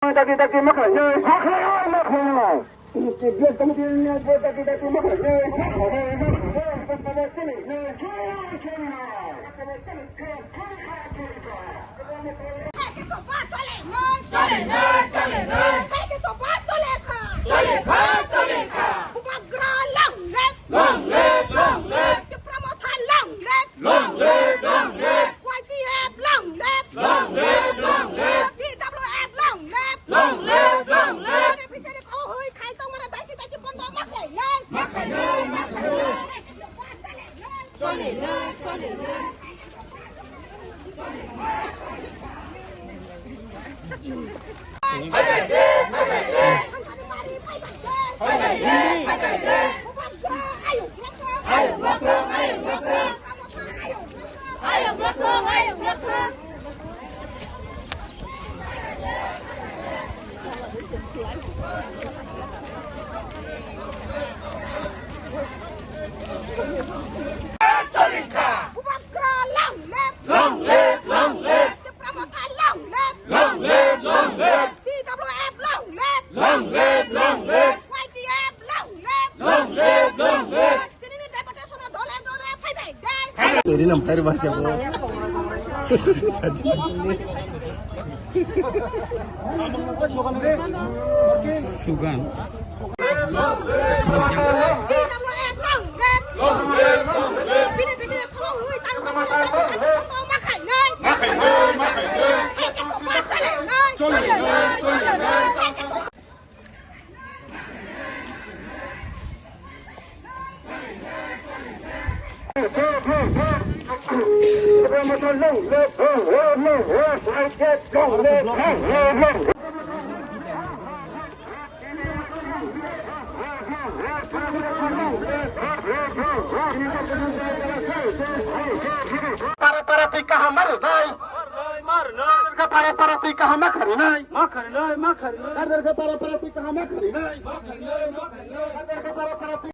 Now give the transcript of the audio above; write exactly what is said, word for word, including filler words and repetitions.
Daki daki makhlai nai. Makhlai nai, makhlai nai. Long live, long live. Tipra Motha long live. Long live, long live. Y T F long live. Long live, long live. T W F long live. Long live, long live. Bini bisingni kok hui khai tongmani daiki daiki bondo ma khlainai. Ma khlainai, ma khlainai. Chole nai, chole nai. Long live, long live. Tipra Motha long live. Long live, long live. T W F long live. Long live, long live. Y T F long live. Long live, long live. Tinini deputation o dole dole phai phai dai. Teri nam tari bahasa bo. Sugan. T W F long live. Long live, long live. Bini bisingni kok hui tang tong tong ma khlainai. Ma khlainai, ma khlainai. Hai khe kok ma chole nai. Chole nai, chole nai. Para para twi kaham ma rwnai. Para para twi kaham ma kharinai. Ma kharinai, ma kharinai. Para para twi kaham ma kharinai. Ma kharinai, ma kharinai.